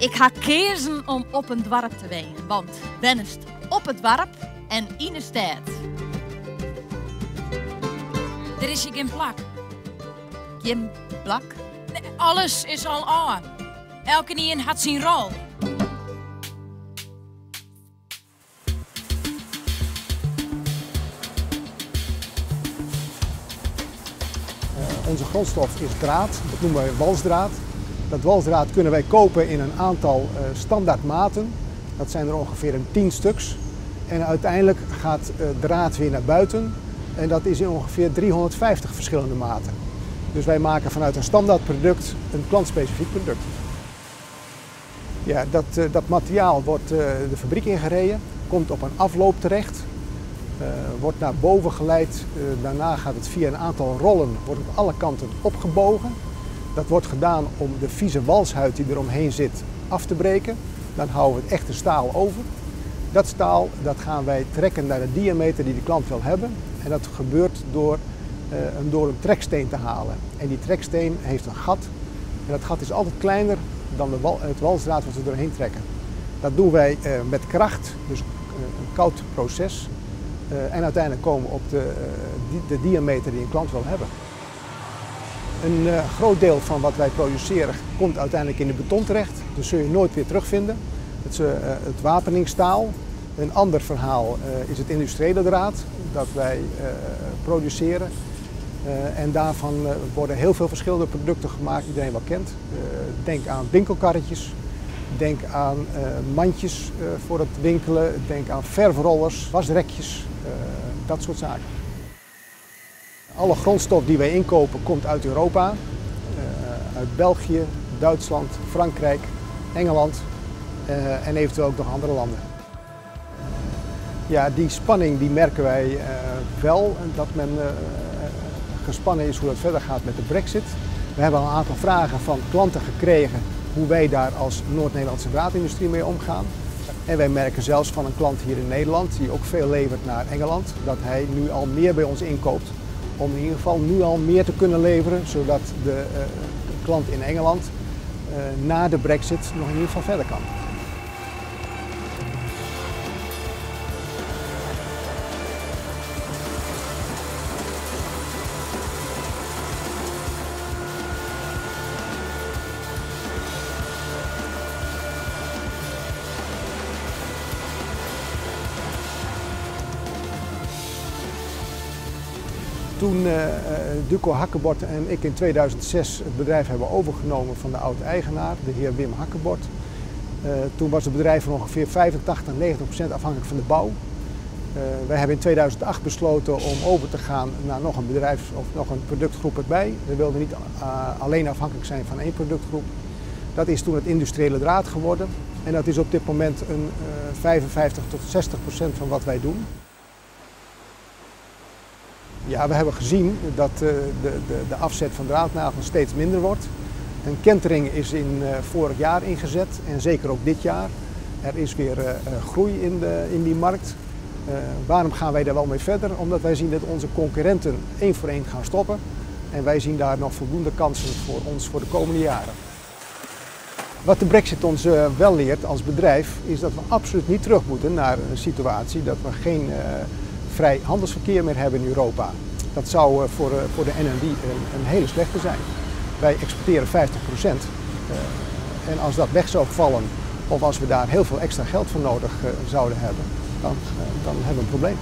Ik ha keazen om op in doarp te wenjen, want wennest op it doarp en yn 'e stêd. Der is hjir gjin plak. Gjin plak? Nee, alles is al ôf. Elkenien hat syn rol. Onze grondstof is draad, dat noemen wij walsdraad. Dat walsdraad kunnen wij kopen in een aantal standaard maten. Dat zijn er ongeveer een 10 stuks. En uiteindelijk gaat draad weer naar buiten. En dat is in ongeveer 350 verschillende maten. Dus wij maken vanuit een standaard product een klantspecifiek product. Ja, dat materiaal wordt de fabriek ingereden, komt op een afloop terecht, wordt naar boven geleid. Daarna gaat het via een aantal rollen, wordt op alle kanten opgebogen. Dat wordt gedaan om de vieze walshuid die eromheen zit af te breken. Dan houden we het echte staal over. Dat staal dat gaan wij trekken naar de diameter die de klant wil hebben. En dat gebeurt door hem door een treksteen te halen. En die treksteen heeft een gat. En dat gat is altijd kleiner dan het walsdraad wat we doorheen trekken. Dat doen wij met kracht, dus een koud proces. En uiteindelijk komen we op de diameter die een klant wil hebben. Een groot deel van wat wij produceren komt uiteindelijk in de beton terecht. Dat zul je nooit weer terugvinden. Het is het wapeningsstaal. Een ander verhaal is het industriële draad dat wij produceren. En daarvan worden heel veel verschillende producten gemaakt die iedereen wel kent. Denk aan winkelkarretjes, denk aan mandjes voor het winkelen, denk aan verfrollers, wasrekjes, dat soort zaken. Alle grondstof die wij inkopen komt uit Europa, uit België, Duitsland, Frankrijk, Engeland en eventueel ook nog andere landen. Ja, die spanning die merken wij wel, dat men gespannen is hoe dat verder gaat met de Brexit. We hebben al een aantal vragen van klanten gekregen hoe wij daar als Noord-Nederlandse draadindustrie mee omgaan. En wij merken zelfs van een klant hier in Nederland, die ook veel levert naar Engeland, dat hij nu al meer bij ons inkoopt. Om in ieder geval nu al meer te kunnen leveren, zodat de klant in Engeland na de Brexit nog in ieder geval verder kan. Toen Duco Hacquebord en ik in 2006 het bedrijf hebben overgenomen van de oud-eigenaar, de heer Wim Hacquebord, toen was het bedrijf van ongeveer 85, 90% afhankelijk van de bouw. Wij hebben in 2008 besloten om over te gaan naar nog een bedrijf of nog een productgroep erbij. We wilden niet alleen afhankelijk zijn van één productgroep. Dat is toen het industriële draad geworden en dat is op dit moment een 55 tot 60% van wat wij doen. Ja, we hebben gezien dat de afzet van draadnagels steeds minder wordt. Een kentering is in vorig jaar ingezet en zeker ook dit jaar. Er is weer groei in die markt. Waarom gaan wij daar wel mee verder? Omdat wij zien dat onze concurrenten één voor één gaan stoppen. En wij zien daar nog voldoende kansen voor ons voor de komende jaren. Wat de Brexit ons wel leert als bedrijf is dat we absoluut niet terug moeten naar een situatie dat we geen vrij handelsverkeer meer hebben in Europa. Dat zou voor de NND een hele slechte zijn. Wij exporteren 50% en als dat weg zou vallen of als we daar heel veel extra geld voor nodig zouden hebben, dan hebben we een probleem.